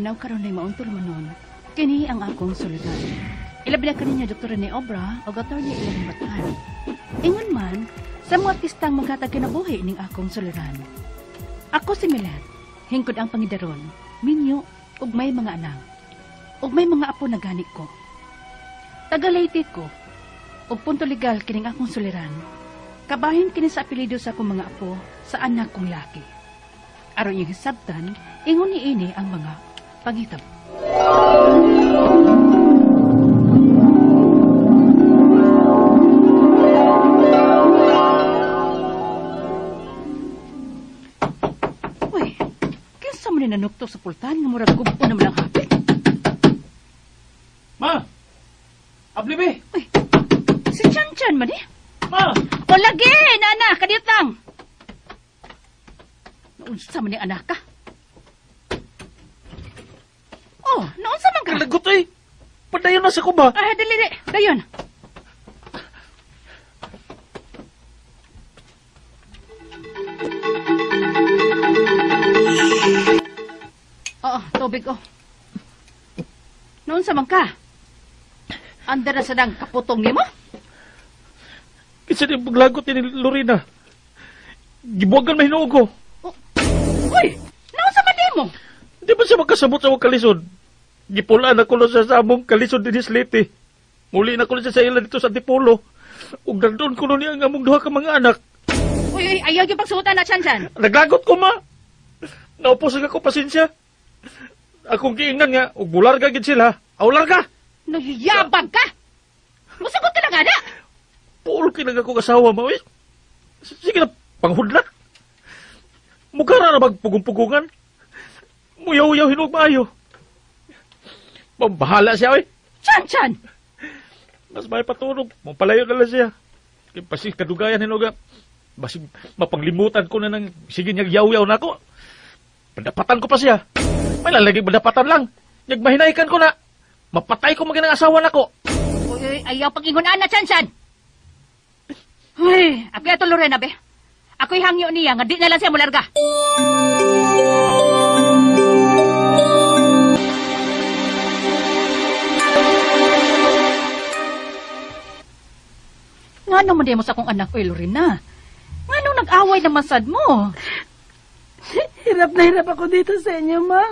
Tanaw karon ay mauntol mo nun. Kini ang akong suludan. Ilabi na kaninyo Dr. Rene Obra o Attorney Elaine Batan. Ingon man, sa mga artistang maghatag kinabuhi ning akong suluran. Ako si Milet, hingkod ang pangidaron, minyo, ug may mga anak. Ug may mga apo na gani ko. Taga-Leyte ko, ug punto legal kining akong suliran. Kabahin kini sa apelyido sa akong mga apo sa anak kong laki. Aron iyang hisabtan, ingon niini ang mga panghitabo. Uy, kinsa man ni nanuktok sa pultahan nga murag gubo naman ang hapit? Ma! Abli be! Uy, si Chan Chan man eh. Ma! O lagi, nana, kadiyot lang. Naunsa man ni anak ka? Oh, naunsa man ka? Kalagot eh! Padayon na sa kuba. Ay, dali, dali. Dayon. Oo, tubig, oh. Naunsa man ka? Andar na sa dang kaputong nimo? Kinsa ni paglagot ni Lorena? Gibuwagan man hinuog ko. Oh. Uy, naunsa man nimo? Di ba siya makasabot sa akong kalisod? Gipulaan ako lang siya sa among kalisod din Leyte. Muli na ko lang siya sa ila dito sa Antipolo. Ug nandun ko niya ang among duha ka mga anak. Uy, uy, ayaw yung pagsuotan na, Chan Chan. Naglagot ko, ma. Naupos nga ko pasensya. Akong giingnan nga, ug bularga gid sila. Aw, larga! Nagiyabag ka! Musagot ka na nga na! Puol kay lang akong asawa, ma. Uy, sige na, panghudlat. Mukha na magpugong-pugungan. Muyaw-yaw hinog maayo. Bahala siya, oy. Chan Chan! Mas may patulog. Mapalayo na lang siya. Kaya basig kadugayan hinog. Basig mapanglimutan ko na ng sige niyag yaw-yaw na ako. Pandapatan ko pa siya. May lalagay pandapatan lang. Niyag mahinaykan ko na. Mapatay ko maging ang asawa nako. Uy, uy, ayaw pag-ingon na, Chan Chan! Uy, ako ato Lorena, be. Ako'y hangyo niya nga di na lang siya mularga. Nga naman di mo sa akong anak, oy, Lorena. Nga nung nag-away naman sad mo. Hirap na hirap ako dito sa inyo, ma.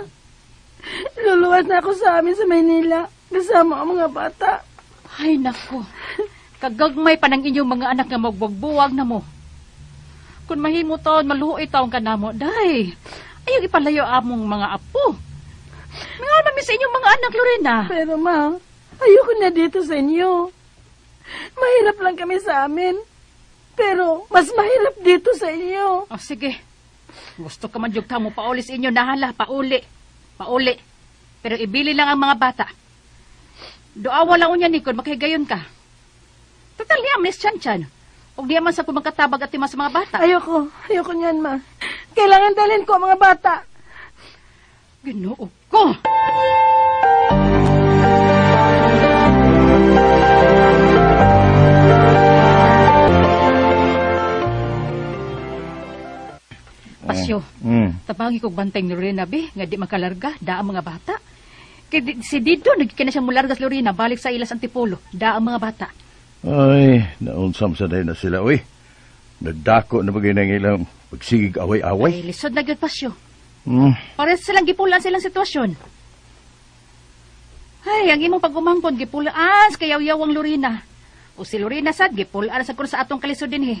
Luluwas na ako sa amin sa Maynila. Kasama ang mga bata. Ay, nako. Kagagmay pa ng inyong mga anak nga magbuwag-buwag na mo. Kung mahimo taon, maluoy taon ka na mo. Day, ayaw ipalayo among mga apo. Mga namin sa inyong mga anak, Lorena. Pero ma, ayoko na dito sa inyo. Mahirap lang kami sa amin. Pero mas mahirap dito sa inyo. Oh, sige. Gusto ka man jud ka mo pauli sa inyo. Nahala, pauli. Pauli. Pero ibili lang ang mga bata. Doawa lang unya ni kung makahigayon ka. Total niya, Miss Chan Chan. Og diya man sa kumakatabag at tima sa mga bata. Ayoko. Ayoko niyan, ma. Kailangan dalhin ko ang mga bata. Ginoo ko! Pasyo, tabangi kog bantay ni Lorena, be, nga di makalarga, da ang mga bata. Kay si Dido, nagkina siya mularga sa Lorena, balik sa ilas Antipolo, da ang mga bata. Ay, naunsam sa day na sila, uy. Nagdako na bagay ng ilang pagsigig away-away. Ay, lisod na gyud, Pasyo. Pares silang gipulaan silang sitwasyon. Ay, ang imong pag-umangkon, gipulaan sa kayaw-yaw ang Lorena. O si Lorena sad, gipulaan sa kursa atong kalisod din, eh.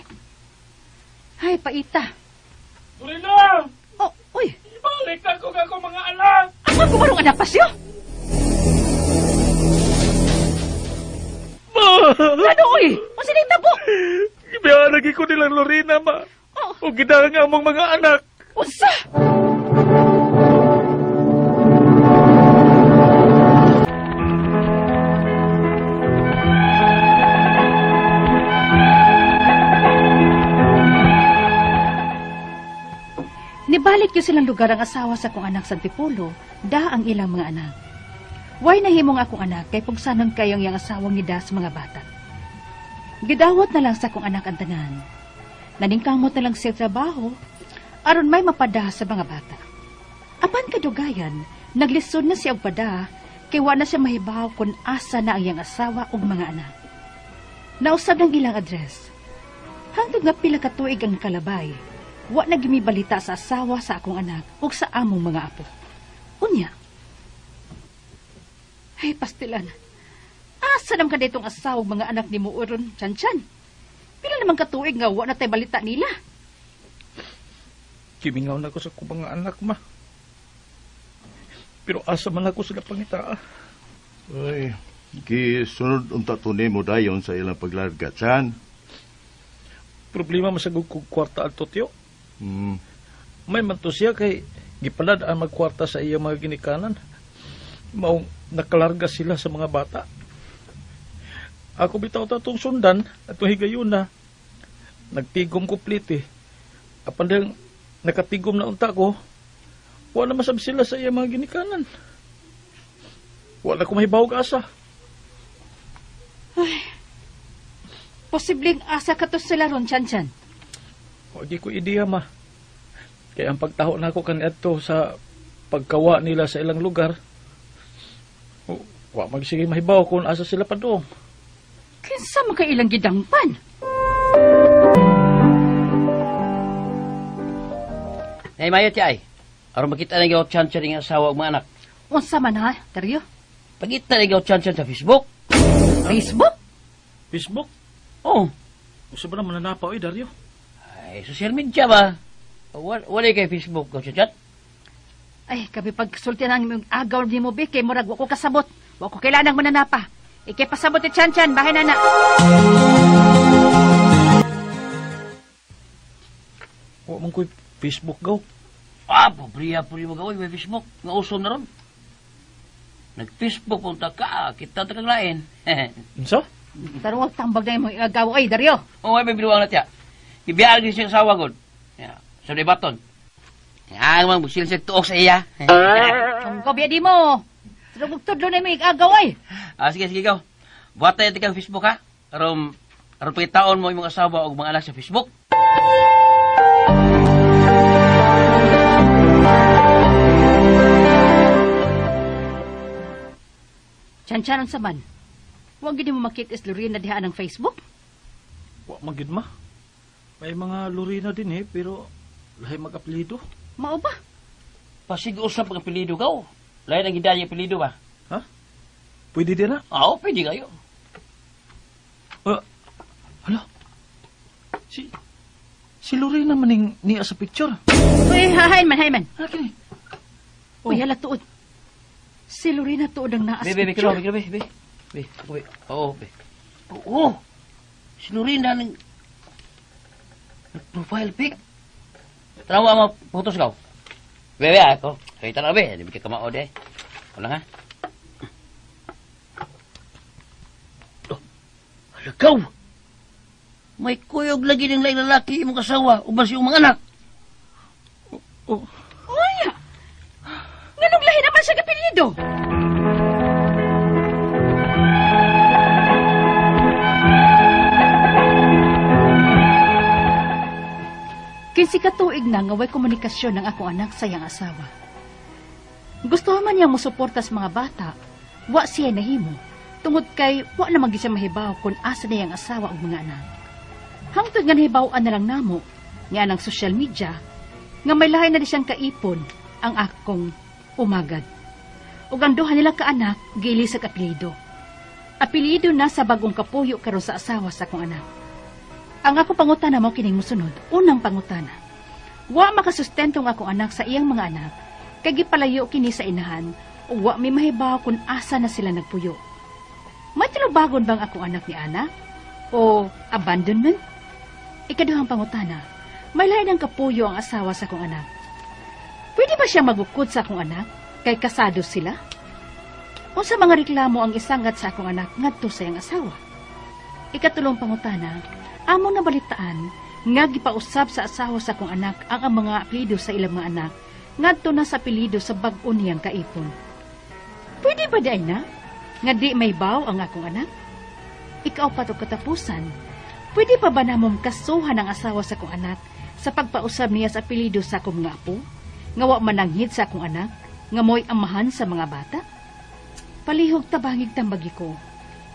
Ay, paita. Lorena! Oh, uy! Ibalik ako nga akong mga anak! Ako kumarong anak, Pasyo? Ma! Ano, uy? O sila yung tabo? Ibiharagi ko nilang Lorena, ma. Oh. O gidang nga among mga anak. Unsa? Nibalik yun silang lugar ang asawa sa akong anak sa Antipolo, da ang ilang mga anak. Way nahimong akong anak kay pugsanon kayong iyang asawang ni da sa mga bata. Gidawat na lang sa akong anak ang tanan. Naningkamot na lang siya trabaho, aron may mapada sa mga bata. Apan kadugayan, Naglisod na siya og pada kay wa na siya mahibaw kung asa na ang iyang asawa ug mga anak. Nausab ng ilang address. Hangtod nga pila ka tuig ang kalabay, wa na gimibalita sa asawa sa akong anak ug sa among mga apo. Unya. Ay, pastilan. Asa naman ka ditong asawa ug mga anak ni mo uron, Chan-Chan? Pila naman katuig nga wa na tay balita nila. Kimingaw na ko sa akong mga anak, ma. Pero asa man ako sila pangitaa. Uy, gisunod unta to nimo dayon sa ilang paglarga, Chan. Problema masagog kog kwarta adto, tiyo. Hmm. May man to siya kay gipalad ang magkwarta sa iyang mga ginikanan. Maong nakalarga sila sa mga bata. Ako bitaw ta tong sundan at tong higayuna. Nagtigom ko plite. Apan dahil nakatigom na unta ko, wala masab sila sa iyang mga ginikanan. Wala ko mahibawog asa. Posibleng asa ka to sila ron, Chan-Chan. Wagi ko ideya, ma. Kaya ang pagtaho na ako kaniadto sa pagkawa nila sa ilang lugar, wa magsige mahibaw kung asa sila padung. Kinsa man kay ilang gidangpan? Nay, mayo ti ay. Aron makita na gaw Chan-Chan ang asawa ug mga anak. Unsa man ha, Dario? Pagita na gaw Chan-Chan sa Facebook. Facebook? Facebook? Oh. Usa ba naman nanapa, oy, Dario? Ay, social media ba? Wala kay Facebook gaw Chan-Chan. Ay, kabi pagsulti ang imong agaw ni mo, be, kay murag wa ko kasabot. Wa ko kailanang mananapa. Ikay pasabot ni Chan-Chan, bahay na na. Wa man ko'y Facebook gaw. Ah, pobriya po rin magawa may Facebook. Nga uso na ron. Nag-Facebook punta ka, kita ta kang lain. Unsa? Tarong og tambag na imong agaw ay, Dario. Oo, ay, may binuwang na tiya. Ibiyaan din siya asawa god. Ya, sa debaton. Ya, mang busil siya tuok sa iya. Ang kabiya di mo. Tarong og tudlo na imong agaw ay. Ah, sige, sige, ikaw. Buhat tayo kang Facebook, ha? Aron, aron pagkitaon mo imong asawa o mga anak sa Facebook. Chan-Chan unsa man? Wa gid mo makita is Lorena diha ang Facebook? Wa man gid ma. May mga Lorena din eh, pero lahi mag-apelyido. Mao ba? Pasig usap ang apelyido ka, oh. Lain ang gidaya apelyido ba? Ha? Pwede din na? Oo, pwede kayo. Hala? Si Lorena maning niya sa picture. Uy, hahay man, hay man. Hala kini. Oh. Uy, hala tuod. Si Lorena tuod ang naa sa Be, be, be, picture. be, be, be. Be, be. Oo, be. Oo. Si Lorena ng profile pic. Tanawa mo, photos ka. Be, be, ako. Kaya tanawa, be. Di ba ka kamao, de. Wala nga. Oh, halagaw! May kuyog lagi ng laing lalaki imong kasawa uban sa iyong mga anak. Oh. Uy! Nganong lahi naman siya kapelyido? Kinsi katuig na nga way komunikasyon ng akong anak sa iyang asawa. Gusto man niyang musuporta sa mga bata, wa siya nahimo, tungod kay wa naman gyud siya mahibaw kung asa niyang asawa ug mga anak. Hangtod nga nahibaw-an na lang namo nga anang social media, nga may lahi na di siyang kaipon ang akong umagad. Ug ang duha nila kaanak gili sa apelyido. Apelyido na sa bagong kapuyo karon sa asawa sa akong anak. Ang ako pangutana mo kining mosunod, unang pangutana. Wa makasustento ang akong anak sa iyang mga anak, kay gipalayo kini sa inahan, ug wa mi mahibaw kung asa na sila nagpuyo. May tinubagon bang akong anak ni Ana? O abandonment? Ikaduhang pangutana, may lain ang kapuyo ang asawa sa akong anak. Pwede ba siya magukod sa akong anak kay kasado sila? Unsa mga reklamo ang isangat sa akong anak ngadto sa iyang asawa? Ikatulong pangutana, among nabalitaan nga gipausab sa asawa sa akong anak ang mga apelyido sa ilang mga anak ngadto na sa apelyido sa bag-o niyang kaipon. Pwede ba di ay na? Nga di may baw ang akong anak? Ikaw pa to katapusan, pwede pa ba namong kasuhan ang asawa sa akong anak sa pagpausab niya sa apelyido sa akong mga apo? Nga wa mananghid sa akong anak? Nga mo'y amahan sa mga bata? Palihog tabangig tambagi ko.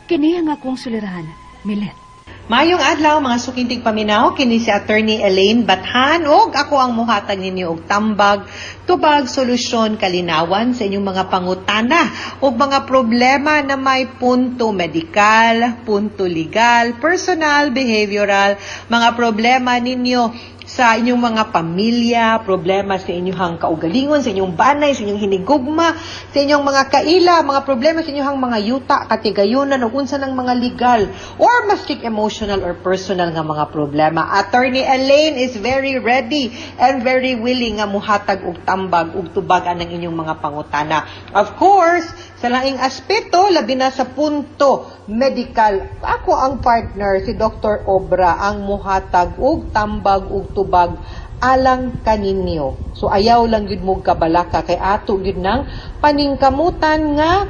Kini ang akong suliran, Milet. Maayong adlaw, mga suking tigpaminaw, kini si Attorney Elaine Bathan ug ako ang muhatag ninyo og tambag, tubag, solusyon, kalinawan sa inyong mga pangutana ug mga problema na may punto medikal, punto legal, personal, behavioral, mga problema ninyo sa inyong mga pamilya, problema sa inyong kaugalingon, sa inyong banay, sa inyong hinigugma, sa inyong mga kaila, mga problema sa inyong mga yuta, katigayunan, o unsa ng mga legal or maski emotional or personal nga mga problema. Attorney Elaine is very ready and very willing nga muhatag og tambag ug tubag ang inyong mga pangutana. Of course, sa laing aspeto, labi na sa punto medical, ako ang partner, si Dr. Obra, ang muhatag og tambag ug tubag alang kaninyo. So ayaw lang gyud mo kabalaka kay ato gyud nang paningkamutan nga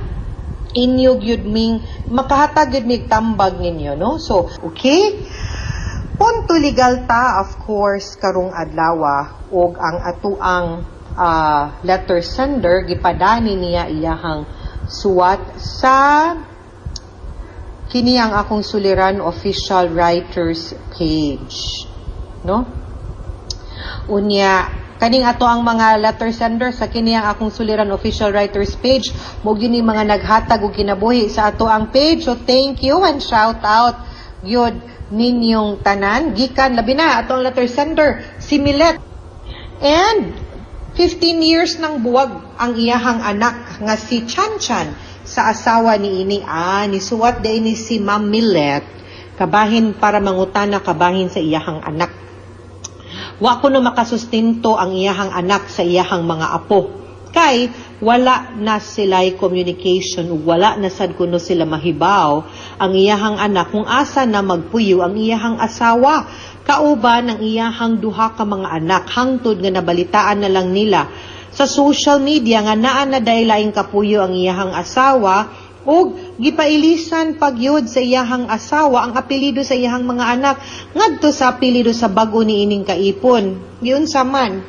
inyo gyud ming makahatag gyud mig tambag ninyo, no? So, okay? Punto legal ta, of course, karong adlaw, ug ang atuang letter sender gipadani niya iyahang suwat sa kini ang akong suliran official writers page, no? Unya kaning ato ang mga letter sender sa kini ang akong suliran official writers page mo gyud ni mga naghatag og kinabuhi sa ato ang page. So thank you and shout out gyud ninyong tanan, gikan labi na ato ang letter sender, si Milet, and 15 years nang buwag ang iyahang anak nga si Chan Chan sa asawa ni ini. Ah, nisuwat day ni si Ma'am Milet kabahin para mangutana kabahin sa iyahang anak. Wa kuno makasustento ang iyahang anak sa iyahang mga apo. Kay wala na sila'y communication ug wala na sad kuno sila mahibaw ang iyahang anak kung asa na magpuyo ang iyahang asawa kauban ang iyahang duha ka mga anak, hangtod nga nabalitaan na lang nila sa social media nga naa na day laing kapuyo ang iyahang asawa ug gipailisan pagyud sa iyahang asawa ang apelyido sa iyahang mga anak ngadto sa apelyido sa bag-o ni ining kaipon. Giunsa man?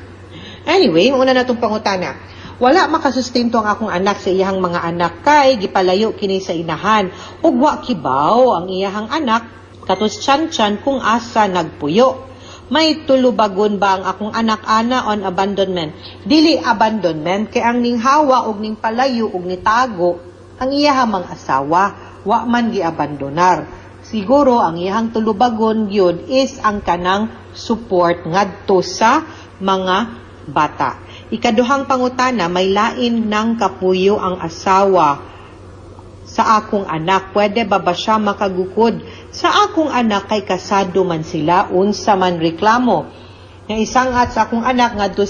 Anyway, una na tong pangutana. Wala makasustento ang akong anak sa iyahang mga anak kay gipalayo kini sa inahan ug wa kibaw ang iyahang anak katos Chan-Chan kung asa nagpuyo. May tulubagon ba ang akong anak ana on abandonment? Dili abandonment kay ang ninghawa og ning palayo og nitago ang iyahang mga asawa, wa man giabandonar. Siguro ang iyahang tulubagon gyud is ang kanang support ngadto sa mga bata. Ikaduhang pangutana, may lain ng kapuyo ang asawa sa akong anak. Pwede ba ba siya makagukod sa akong anak kay kasado man sila, unsa man reklamo? Nga isangat sa akong anak ngadto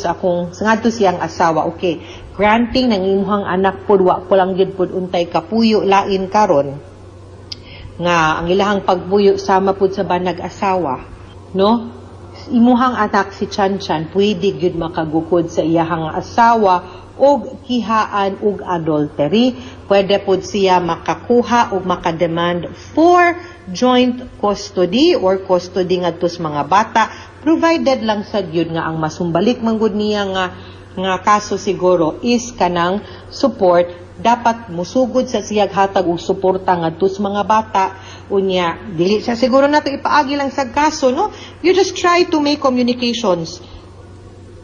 siyang asawa. Okay. Granting ng imuhang anak pud wa ko lang gyud pud untay kapuyo lain karon nga ang ilahang pagpuyo sama pud sa banag asawa, no? Imuhang anak si Chan Chan pwede gyud makagukod sa iyahang asawa og kihaan og adultery. Pwede pud siya makakuha og makademand for joint custody or custody ngadto sa mga bata, provided lang sad gyud nga ang masumbalik man gud niya nga kaso siguro is kanang support. Dapat musugod sa siyag hatag og suporta ngadto sa mga bata. Unya dili siya siguro nato ipaagi lang sa kaso, no? You just try to make communications.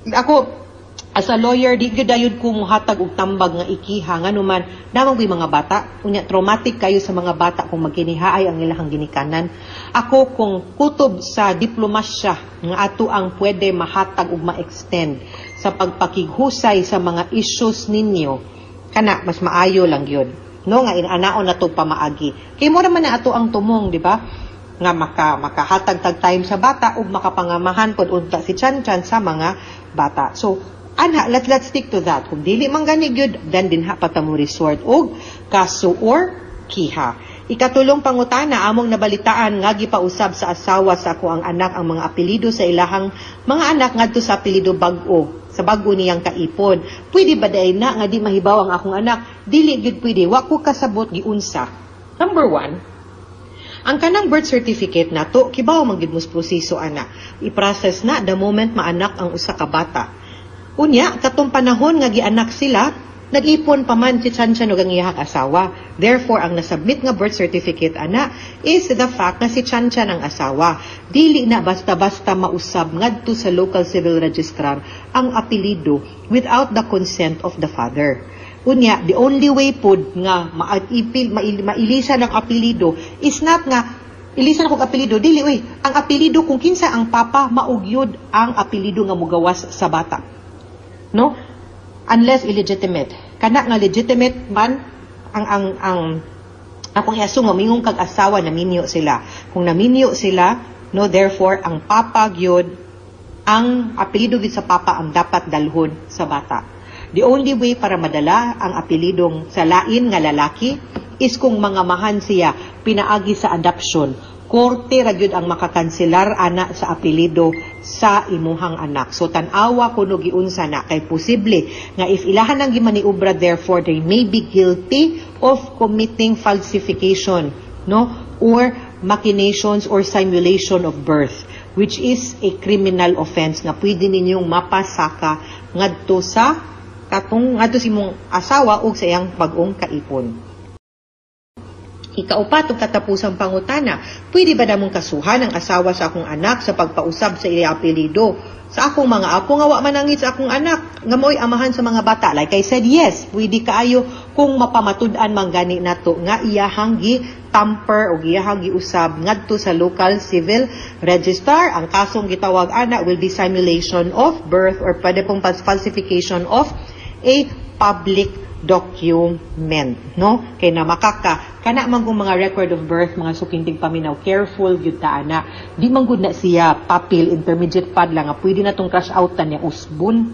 Ako as a lawyer, di gyud dayon ko muhatag og tambag nga ikiha, nganuman namang ko'y mga bata. Unya traumatic kayo sa mga bata kung magkinihaay ang ilahang ginikanan. Ako, kung kutob sa diplomasya nga ato ang pwede mahatag ug ma-extend sa pagpakighusay sa mga issues ninyo, kana mas maayo lang gyud, no, nga inanaon na to pamaagi kay mo naman na ato ang tumong, di ba, nga makahatag tag time sa bata ug makapangamahan pod unta si Chan Chan sa mga bata. So anha, let's stick to that. Kung dili man gani gyud, then dinha pa ta mo resort og kaso or kiha. Ikatulong pangutana, among nabalitaan nga gipausab sa asawa sa ako ang anak ang mga apelyido sa ilahang mga anak ngadto sa apelyido bag-o, sa bag-o niyang kaipon. Pwede ba dai na nga di mahibaw ang akong anak? Dili gyud pwede. Wa ko kasabot giunsa. Number 1, ang kanang birth certificate nato, kibaw man gyud mo proseso ana. I-process na the moment maanak ang usa ka bata. Unya, katong panahon nga gianak sila, Nag-ipon pa man si Chanchan ug ang iyahang asawa. Therefore, ang nasubmit nga birth certificate ana is the fact na si Chanchan ang asawa. Dili na basta-basta mausab ngadto sa local civil registrar ang apelyido without the consent of the father. Unya, the only way pod nga mailisan ang apelyido is not nga ilisan akong apelyido, dili uy. Ang apelyido kung kinsa ang papa, maugyod ang apelyido nga mugawas sa bata. No? Unless illegitimate. Kana nga legitimate man ang akong i-assume nga mingon kag asawa naminyo sila. Kung naminyo sila, no, therefore ang papa gyud, ang apelyido gyud sa papa ang dapat dalhon sa bata. The only way para madala ang apelidong sa lain nga lalaki is kung mangamahan siya pinaagi sa adoption. Korte ra gyud ang makakanselar ana sa apelyido sa imuhang anak. So tan-awa kuno giunsa na kay posible nga if ilahan ang gimaniobra, therefore they may be guilty of committing falsification, no, or machinations or simulation of birth, which is a criminal offense nga pwede ninyong mapasaka ngadto sa katong ngadto sa imong asawa ug sa iyang bag-ong kaipon. Ikaupat ug katapusang pangutana, pwede ba namong kasuhan ang asawa sa akong anak sa pagpausab sa iyang apelyido sa akong mga apo nga wa manangit sa akong anak nga mo'y amahan sa mga bata? Like I said, yes, pwede kaayo kung mapamatud-an man gani nato nga iyahang gi-tamper o iyahang giusab ngadto sa local civil registrar. Ang kasong gitawag ana will be simulation of birth or pwede pong falsification of a public document, no? Kay na makaka kana man kung mga record of birth, mga suking tigpaminaw, careful gyud ta ana. Di man gud na siya papel, intermediate pad lang nga pwede na tong crash out ta niya usbon.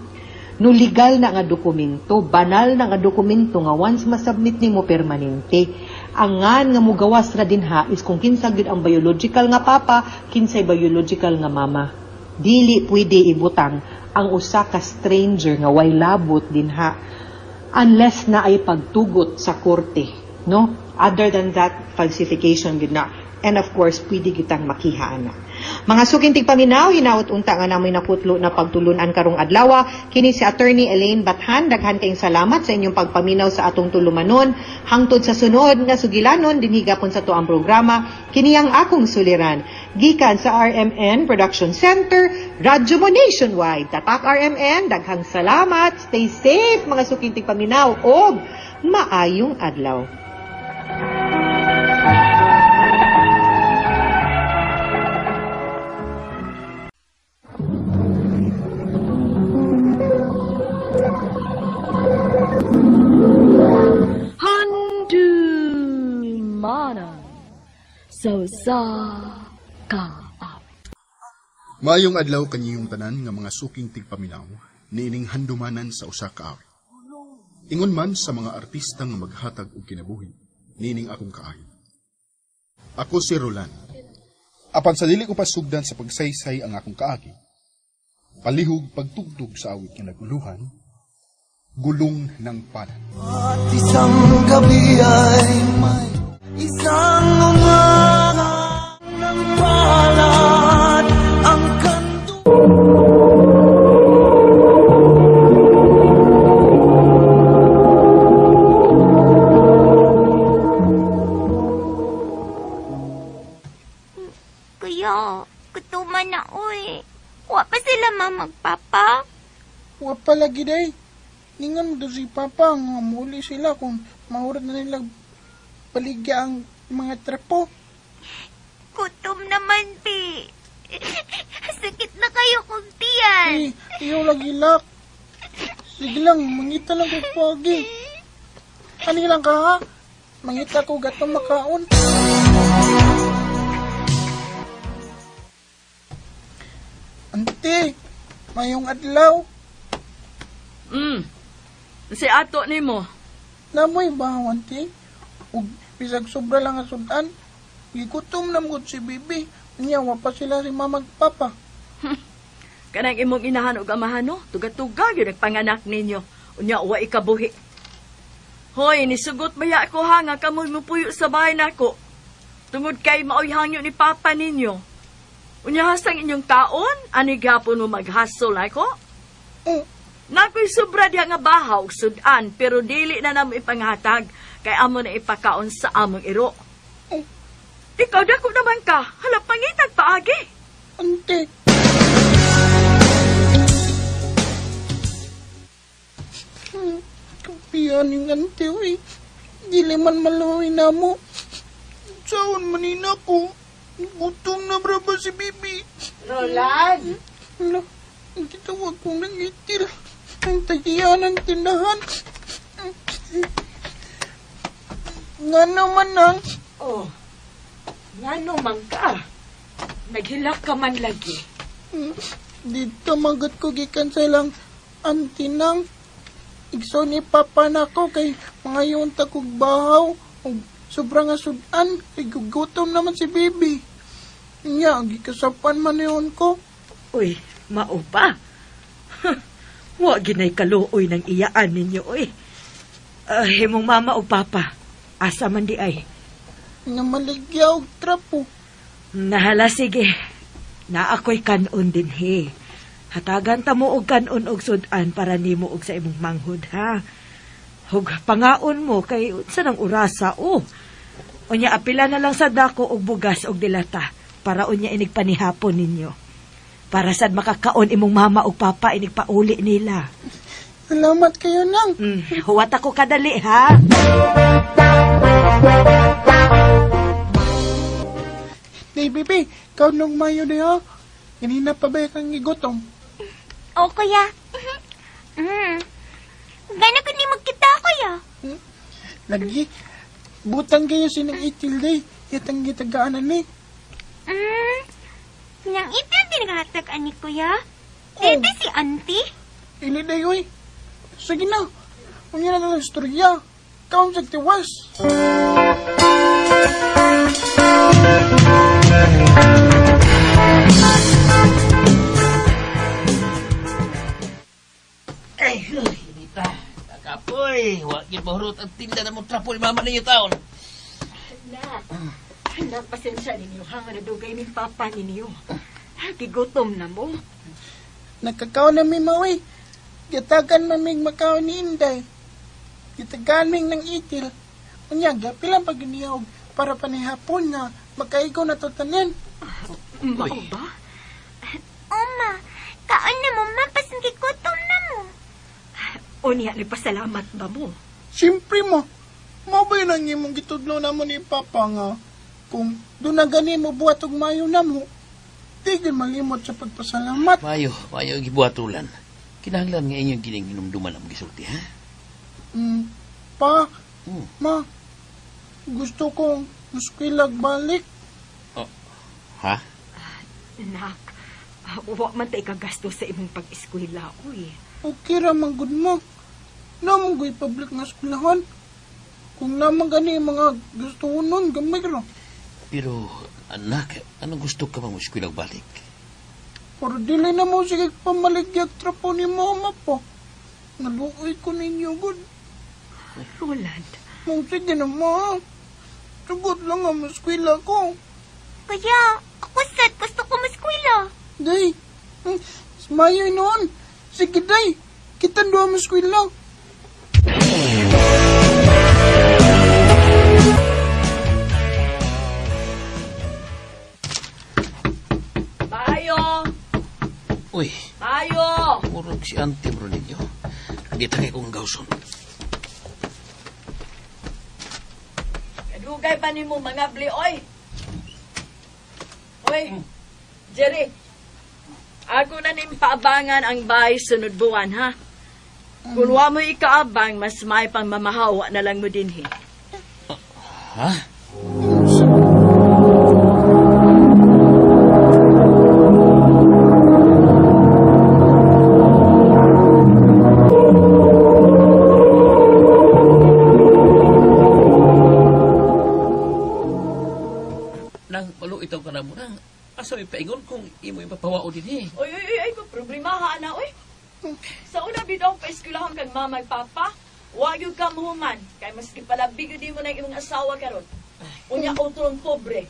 No, legal na nga dokumento, banal na nga dokumento nga once masubmit nimo permanente. Ang ngan nga mugawas ra dinha is kung kinsa gyud ang biological nga papa, kinsay biological nga mama. Dili pwede ibutang ang usa ka stranger nga way labot dinha unless na ay pagtugot sa korte, no? Other than that, falsification gud na. And of course, pwede kitang makiha ana. Mga suking tigpaminaw, hinaot unta nga namoy nakutlo na pagtulunan karong adlaw. Kini si Attorney Elaine Bathan, daghan kayong salamat sa inyong pagpaminaw sa atong tulumanon. Hangtod sa sunod nga sugilanon, dinhi gapon sa tuang programa, kini ang akong suliran. Gikan sa RMN Production Center, Radyo Mo Nationwide. Tatak RMN, daghang salamat. Stay safe mga suking tigpaminaw og maayong adlaw. Handumanan sa usa ka awit. Maayong adlaw kaniyong tanan nga mga suking tigpaminaw niining handumanan sa usa ka awit. Ingon man sa mga artista nga maghatag og kinabuhi niining akong kaayo. Ako si Roland. Apan sa dili ko pasugdan sa pagsaysay ang akong kaagi, palihog pagtugtog sa awit nga naguluhan, gulong ng palad. At isang gabi ay may isang umaga ng palad ang kanto. Kuya, kutuman na oy. Wa pa sila mamagpapa. Wa pa lagi day. Ningon do si Papa nga muli sila kung mahurat na nila baligya ang mga trapo. Gutom naman, Bi. Sakit na kayo kong tiyan. Eh, iyaw lagi lak. Sige lang, mangita lang ko pagi. Ani lang ka ha? Mangita ko gatong makaon. Ante, mayong adlaw. Si ato nimo. Namoy ba, ante? Ug bisag sobra lang ang sudan. Gigutom na mugod si bibi. Niya, wa pa sila si mama ug papa. Kanang imong inahan ug amahan, no? Tuga-tuga yun nagpanganak ninyo. Unya, wa ikabuhi. Hoy, nisugot baya ko ha nga kamoy mupuyo sa bahay nako. Tungod kay maoy hangyo ni papa ninyo. Unya hasang inyong kaon, ani gapon mo maghasol ako? Oh, Nakoy sobra diha nga bahaw sudan pero dili na namo ipanghatag kay amo na ipakaon sa among iro. Oh. Ikaw dako naman ka, hala pangitag paagi. Ante. Kapiyan yung ante, uy. Dili man maluwi na mo. Saan manina ko? Gutom na bra ba si Bibi? Roland! Hala, ang gitawag kong nangitil. Ang tagiyan ng tindahan. Nga naman ang... Oh, nga naman ka. Naghilak ka man lagi. Dito magat ko gikan sa ilang antinang. Igso ni Papa nako kay mga yun takog bahaw. Og sobrang asudan, kay gugutom naman si Bibi. Nya, gikasapan man yun ko. Uy, mao pa. Wa ginay kaluoy ng iyaan ninyo, uy. Himong mama o papa, asa man di ay? Namaligya og trapo. Nahala, sige. Na ako'y kanon din, he. Hatagan ta mo og kanon og sudan para nimo og sa imong manghod, ha? Hug pangaon mo kay unsa nang orasa, oh. Unya apila na lang sa dako og bugas og dilata para unya inigpanihapon ninyo. Para sad makakaon imong mama og papa inigpauli nila. Salamat kayo nang. Huwat ako kadali, ha? Day, baby, ikaw nung mayo di, ha? Kanina pa ba kang igutom? O, kuya. Gana ko ni magkita, kuya. Lagi, butang kayo sinang itil, day. Yatang gitagaanan, ni. Nang itil din naghatag ani, kuya. Dito si auntie. Ili, day, uy. Sige na. Unya na lang istorya. Kaon sa tiwas. Ay, hinita. Kakapoy, wagin mahurot ang tinda na mong trapo ni mama ninyo taon. Anak, anak, pasensya ninyo. Hanga na dugay ning papa ninyo. Gigutom na mo. Nakakaon na mi mawi. Gitagan mamig makaon ni Inday. Gitagan ming ng itil. Unya, gapilang pag-iniyog para panihapon nga makaigo na to tanin. Mao ba? Oma, kaon na mo, ma, pasan gigutom na mo. Unya, nagpasalamat ba mo? Siyempre mo. Mao ba yun ang imong gitudlo na mo ni Papa nga kung doon na gani mo buhat og mayo na mo, di gyud malimot sa pagpasalamat. Mayo, mayo gibuhatulan. Kinahanglan nga inyong gining hinumduman ang gisulti, ha? Pa, ma, gusto kong muskwilag balik. Oh, ha? Nak, wa man ta ikagasto sa imong pag-eskwela, uy. Okay ra man gud mo. Namang goy public nga eskwelahan. Kung namang gani mga gusto nun, gamay ra. Pero, anak, anong gusto ka bang muskwilag balik? Pero dili na mo sige pamaligyag trapo ni mama po. Naluoy ko ninyo, good. Roland. Mong sige na, ma. Sagot lang ang maskwila ko. Kuya, ako sad, gusto ko maskwila. Day, smayo noon. Sige, day. Kita doon maskwila. Bayo! Uy. Bayo! Murag si auntie bro ninyo. Hindi tagay kong gawson. Kadugay pa nimo mga bli, oy! Oy, Jerry. Ako na ning paabangan ang bahay sunod buwan, ha? Kung wa mo ikaabang, mas may pang mamahawa na lang mo din, he. Ha? Nang maluitaw ka na mo nang asa may paingon kung imo ipapawao din eh. Oy, oy, oy, ay, problema ha, ana, oy. Sa una bitaw pa eskwelahan kag mama ug papa, wa gyud ka muhuman kay maski palabig gyud mo nang imong asawa karon. Unya utrong pobre.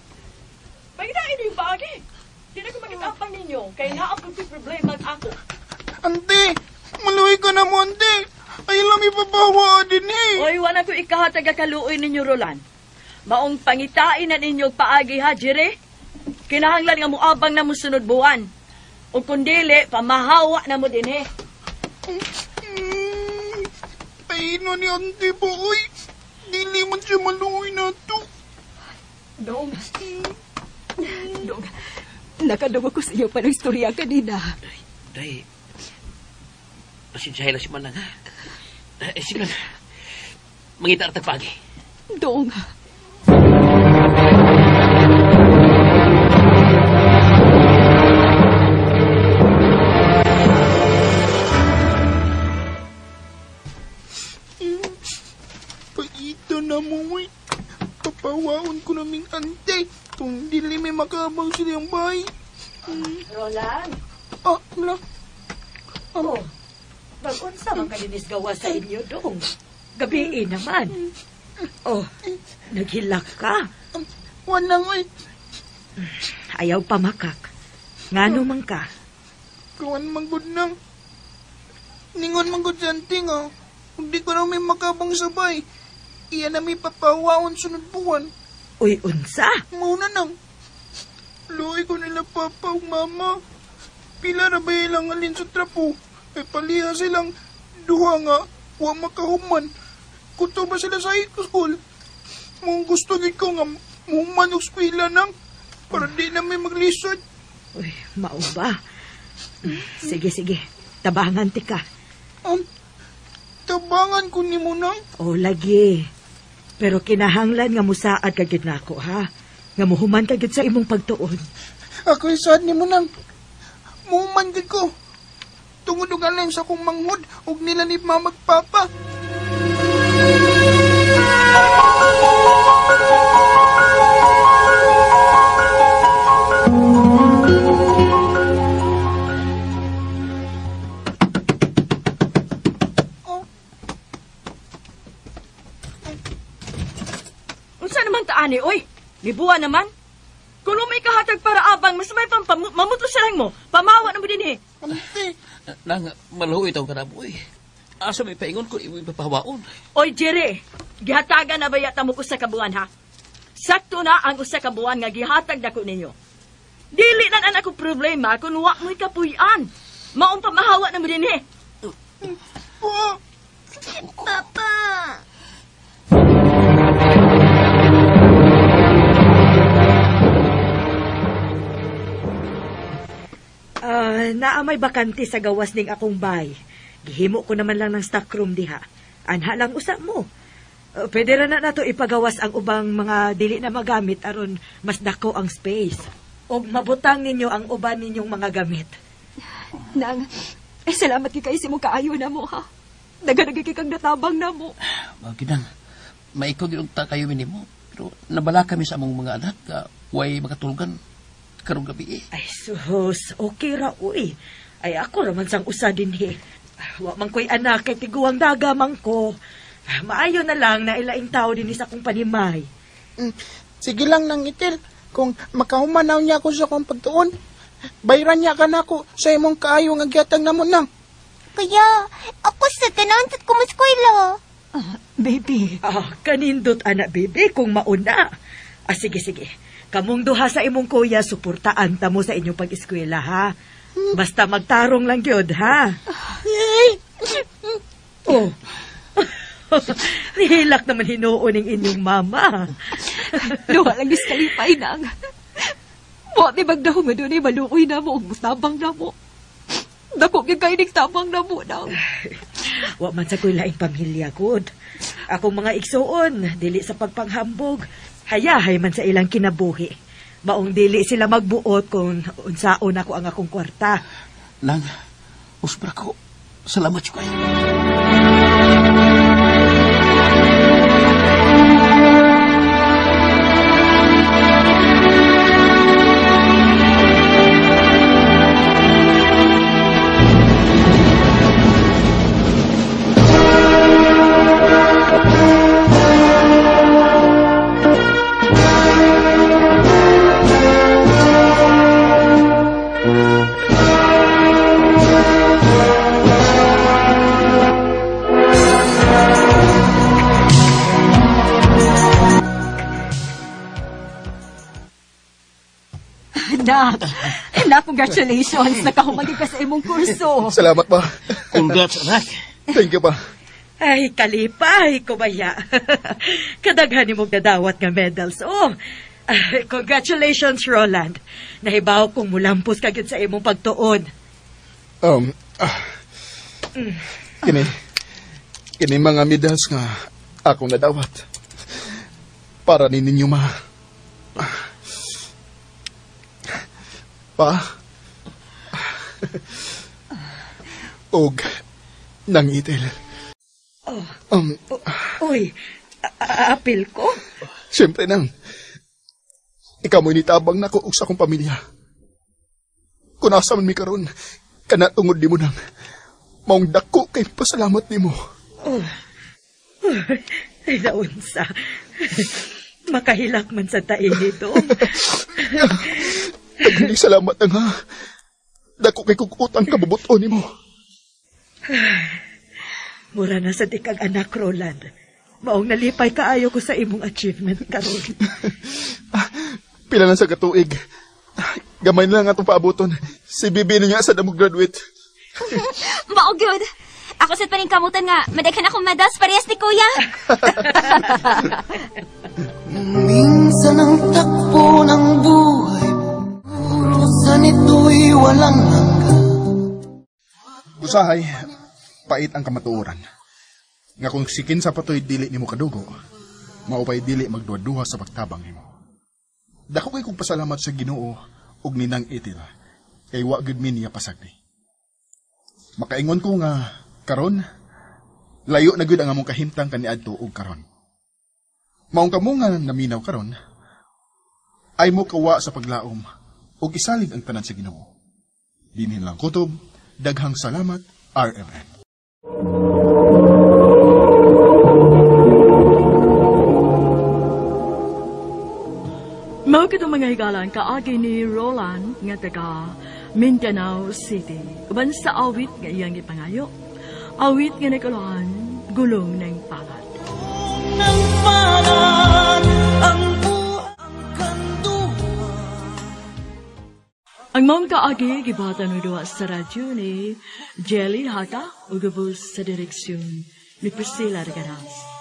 Pagita ini yung bagay. Di na ko makitapang ninyo kay naa pud ko'y problema ako. Ante, Maluoy ka na mo, ante. Ay lang ipapahawa din eh. Oy, wala ko ikahatag kaluoy ninyo, Roland. Maong pangitain na ninyo paagi ha, Jere. Kinahanglan nga muabang na mo sunod buwan. O kung dili, pamahawa na mo din eh. Ay, no ni ante po, oy. Dili man siya maluoy na to. Dong. Dong. Nakadungog ko sa iyo pa ng istorya kanina. Day, pasensyahin na si Manang, ha? Eh, sige lang. Mangita na tagpagi. Dong. Paito na mo, uy. Papawaon ko naming ante. Kung dili may makaabang silang bahay. Roland? Ah, wala. Oh, mag-unsa man kaninis gawa sa inyo, Dong. Gabii naman. Oh, naghilak ka. Wala, uy. Ayaw pamakak. Ngano man ka? Kuan man gud nang. Ningon man gud sa ante nga. Kung di ko na may makabang sabay, iya na may papawaon sunod buwan. Uy, unsa? Mauna nang. Luoy ko nila papa ug mama. Pila na ba ilang alin sa trapo? Ay paliha silang duha nga, wa makahuman. Kuto ba sila sa high school? Mong gusto gid ko nga muhuman og eskwela nang para di na may maglisod. Uy, mao ba? Sige, sige. Tabangan ti ka. Tabangan ko ni mo nang? O, lagi. Pero kinahanglan nga musaad ka gid nako, ha? Nga muhuman ka gid sa imong pagtuon. Ako isaad ni mo nang. Muhuman gid ko. Tungod og alin sa akong manghod ug nila ni mama ug papa. Unsa naman taani, oy? Nibuwa naman. Kung may kahatag para abang, mas may mamutlo siya lang mo. Pamawa na mo din eh. Ante. Nang, maluoy taong kanamo, oy. Asa may paingon ko, imoy papahawaon. Oy, Jerry, gihatagan na ba yata mo ko sa kabuan, ha? Sakto na ang usa ka buwan nga gihatag na ko ninyo. Dili na anak ko problema kung wa mo'y kapuy-an. Maong pamahawa na mo din eh. Papa! Naa may bakante sa gawas ning akong bay. Gihimo ko naman lang ng stockroom diha. Anha lang usa mo. Pwede ra na nato ipagawas ang ubang mga dili na magamit aron mas dako ang space. Og mabutang ninyo ang uban ninyong mga gamit. Nang, salamat kay kay mo kaayo na mo, ha. Dagan kay kang natabang na mo. Maginang, maikaw gid ta kayo minimo. Pero nabala kami sa among mga anak, way makatulgan karong gabi eh. Ay sus, okay ra uy. Ay ako ra man sang usa dinhi. Wa man ko'y anak kay tiguang daga man ko. Maayo na lang na ilaing tao dinhi sa akong panimay. Sige lang nang itil. Kung makahumanaw niya ako sa akong pagtuon, bayran niya ka na ako sa imong kaayo nga gihatag namo nang. Kaya, ako sa tanan sa kumaskwela. Baby. Kanindot, anak, baby, kung mauna. Sige, sige. Kamong duha sa imong kuya, suportaan ta mo sa inyong pag-eskwela, ha? Basta magtarong lang gyud, ha? Oh. Nihilak naman hinuon ng inyong mama. Duha lang iskalipay nang. Wa mi magdahong nga dunay maluoy na mo ug mutabang na mo. Dako gyud kay ning tabang na mo nang. Wa man sa ko'y laing pamilya gud. Akong mga igsuon dili sa pagpanghambog, hayahay man sa ilang kinabuhi. Maong dili sila magbuot kung unsaon ako ang akong kwarta. Nang, usbra ko. Salamat ko kayo. Nak, nak, congratulations. Nakahuman ka sa imong kurso. Salamat pa. Congrats, anak. Thank you pa. Ay, kalipay ko baya. Kadaghan nimo nadawat nga medals. Oh, congratulations, Roland. Nahibaw kong mulampos ka gyud sa imong pagtuon. Kini mga medals nga akong nadawat. Para ni ninyo ma. Pa. Og nangitil. Oh. Uy, apil ko? Siyempre nang. Ikaw mo'y nitabang nako og sa akong pamilya. Kung asa man mi karon, kana tungod nimo nang. Maong dako kay pasalamat nimo. Oh. Ay, naunsa. Makahilak man sa tae nito. Daghang salamat ang ha. Dako kay kog utang kabubuton nimo. Mura na sa di kag anak, Roland. Maong nalipay kaayo ko sa imong achievement karon. Pila na sa katuig. Gamay na lang atong paabuton. Si Bibi na nga sa damog graduate. Mao gyud. Ako sad paning kamutan nga madaghan akong medals parehas ni Kuya. Minsan ang takbo ng buhay, urusan ito'y walang hanggan. Usahay, pait ang kamatuoran. Nga kung sikin sa patoy dili nimo kadugo, maupay dili magduha-duha sa pagtabang nimo. Dako kay kong pasalamat sa Ginoo ug ninang Itil, kay wa gyud mi niya pasagdi. Makaingon ko nga karon layo na gyud ang among kahimtang kaniadto ug karon. Maong kamo nga naminaw karon, ay mo kawa sa paglaom ug isalig ang tanan sa Ginoo. Dinhin lang kutob, daghang salamat, RMN. Mao kitong mga higalan kaagi ni Roland nga taga Mindanao City. Uban sa awit nga iyang ipangayo. Awit nga nagkaluhan, gulong ng palad. Ng palad, ang buhay, ang kanduhan. Ang maong kaagi, gibatan mo sa radyo ni Jelly Hata ug sa direksyon ni Priscilla Reganas.